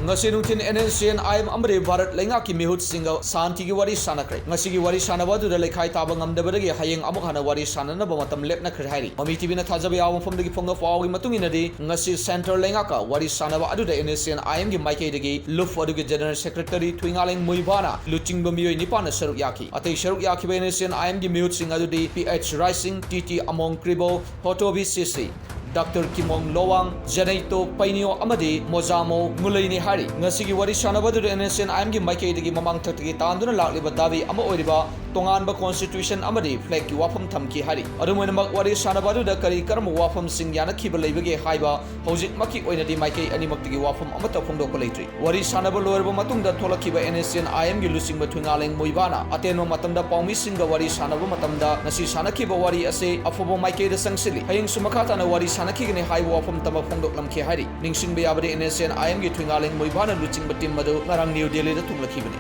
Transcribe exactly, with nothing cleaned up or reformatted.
ꯉꯁꯤ ꯅꯨꯡꯊꯤꯟ NSCN IM ꯑꯃꯗꯤ ꯚꯥꯔꯠ ꯂꯩꯉꯥꯛꯀꯤ ꯃꯤꯍꯨꯠꯁꯤꯡꯒ ꯁꯥꯟꯇꯤꯒꯤ ꯋꯥꯔꯤ ꯁꯥꯟꯅꯈ꯭ꯔꯦ꯫ ꯉꯁꯤꯒꯤ ꯋꯥꯔꯤ ꯁꯥꯟꯅꯕ ꯑꯗꯨꯗ ꯂꯩꯈꯥꯏ ꯇꯥꯕ ꯉꯝꯗꯕꯗꯒꯤ ꯍꯌꯦꯡ ꯑꯃꯨꯛ ꯍꯟꯅ ꯋꯥꯔꯤ ꯁꯥꯟꯅꯅꯕ ꯃꯇꯝ ꯂꯦꯞꯅꯈ꯭ꯔꯦ ꯍꯥꯏꯔꯤ꯫ ꯃꯃꯤ TVꯅ ꯊꯥꯖꯕ ꯌꯥꯕ ꯃꯐꯝꯗꯒꯤ ꯐꯪꯕ ꯄꯥꯎꯒꯤ ꯃꯇꯨꯡ ꯏꯟꯅꯗꯤ, ꯉꯁꯤ central ꯂꯩꯉꯥꯛꯀ ꯋꯥꯔꯤ ꯁꯥꯟꯅꯕ ꯑꯗꯨꯗ NSCN IMꯒꯤ ꯃꯥꯏꯀꯩꯗꯒꯤ ꯂꯨꯞ ꯑꯗꯨꯒꯤ general secretary ꯊꯨꯏꯉꯥꯂꯦꯡ ꯃꯨꯏꯕꯥꯅ ꯂꯨꯆꯤꯡꯕ ꯃꯤꯑꯣꯏ ꯅꯤꯄꯥꯟꯅ ꯁꯔꯨꯛ ꯌꯥꯈꯤ꯫ ꯑꯇꯩ ꯁꯔꯨꯛ ꯌꯥꯈꯤꯕ NSCN IMꯒꯤ ꯃꯤꯍꯨꯠꯁꯤꯡ ꯑꯗꯨꯗꯤ P H ꯔꯥꯏꯁꯤꯡ, T T ꯑꯃꯣꯡ ꯀ꯭ꯔꯤꯕꯣ, ꯍꯣꯇꯣꯕꯤ ꯁꯤꯁꯤ, ꯗꯥꯛꯇꯔ ꯀꯤꯃꯣꯡ ꯂꯣꯋꯥꯡ, ꯖꯦꯅꯩꯇꯣ ꯄꯩꯅꯤꯌꯣ ꯑꯃꯗꯤ ꯃꯣꯖꯥꯃꯣ ꯉꯨꯂꯩꯅꯤ ꯍꯥꯏꯔꯤ꯫ ꯉꯁꯤꯒꯤ ꯋꯥꯔꯤ ꯁꯥꯟꯅꯕ ꯑꯗꯨꯗ NSCN IMꯒꯤ ꯃꯥꯏꯀꯩꯗꯒꯤ ꯃꯃꯥꯡ ꯊꯛꯇꯒꯤ ꯇꯥꯟꯗꯨꯅ ꯂꯥꯛꯂꯤꯕ ꯗꯥꯕꯤ ꯑꯃ ꯑꯣꯏꯔꯤꯕ ꯇꯣꯉꯥꯟꯕ constitution ꯑꯃꯗꯤ flagꯀꯤ ꯋꯥꯐꯝ ꯊꯝꯈꯤ ꯍꯥꯏꯔꯤ꯫ ꯑꯗꯨꯝ ꯑꯣꯏꯅꯃꯛ, ꯋꯥꯔꯤ ꯁꯥꯟꯅꯕ ꯑꯗꯨꯗ ꯀꯔꯤ ꯀꯔꯝꯕ ꯋꯥꯐꯝꯁꯤꯡ ꯌꯥꯅꯈꯤꯕ ꯂꯩꯕꯒꯦ ꯍꯥꯏꯕ ꯍꯧꯖꯤꯛꯃꯛꯀꯤ ꯑꯣꯏꯅꯗꯤ ꯃꯥꯏꯀꯩ ꯑꯅꯤꯃꯛꯇꯒꯤ ꯋꯥꯐꯝ ꯑꯃꯠꯇ ꯐꯣꯡꯗꯣꯛꯄ ꯂꯩꯇ꯭ꯔꯤ꯫ ꯋꯥꯔꯤ ꯁꯥꯟꯅꯕ ꯂꯣꯏꯔꯕ ꯃꯇꯨꯡꯗ ꯊꯣꯛꯂꯛꯈꯤꯕ NSCN IMꯒꯤ ꯂꯨꯆꯤꯡꯕ ꯊꯨꯏꯉꯥꯂꯦꯡ ꯃꯨꯏꯕꯥꯅ ꯑꯇꯦꯟꯕ ꯃꯇꯝꯗ ꯄꯥꯎꯃꯤꯁꯤꯡꯒ ꯋꯥꯔꯤ ꯁꯥꯟꯅꯕ ꯃꯇꯝꯗ, ꯉꯁꯤ ꯁꯥꯟꯅꯈꯤꯕ ꯋꯥꯔꯤ ꯑꯁꯤ ꯑꯐꯕ ꯃꯥꯏꯀꯩꯗ ꯆꯪꯁꯤꯜꯂꯤ, ꯍꯌꯦꯡꯁꯨ ꯃꯈꯥ ꯇꯥꯅ ꯋꯥꯔꯤ ꯁꯥꯟꯅꯈꯤꯒꯅꯤ ꯍꯥꯏꯕ ꯋꯥꯐꯝ ꯇꯃꯛ ꯐꯣꯡꯗꯣꯛꯂꯝꯈꯤ ꯍꯥꯏꯔꯤ꯫ ꯅꯤꯡꯁꯤꯡꯕ ꯌꯥꯕꯗꯤ, NSCN IMꯒꯤ ꯊꯨꯏꯉꯥꯂꯦꯡ ꯃꯨꯏꯕꯥꯅ ꯂꯨꯆꯤꯡꯕ team ꯑꯗꯨ ꯉꯔꯥꯡ ꯅ꯭ꯌꯨ ꯗꯦꯜꯂꯤꯗ ꯊꯨꯡꯂꯈꯤꯕꯅꯤ꯫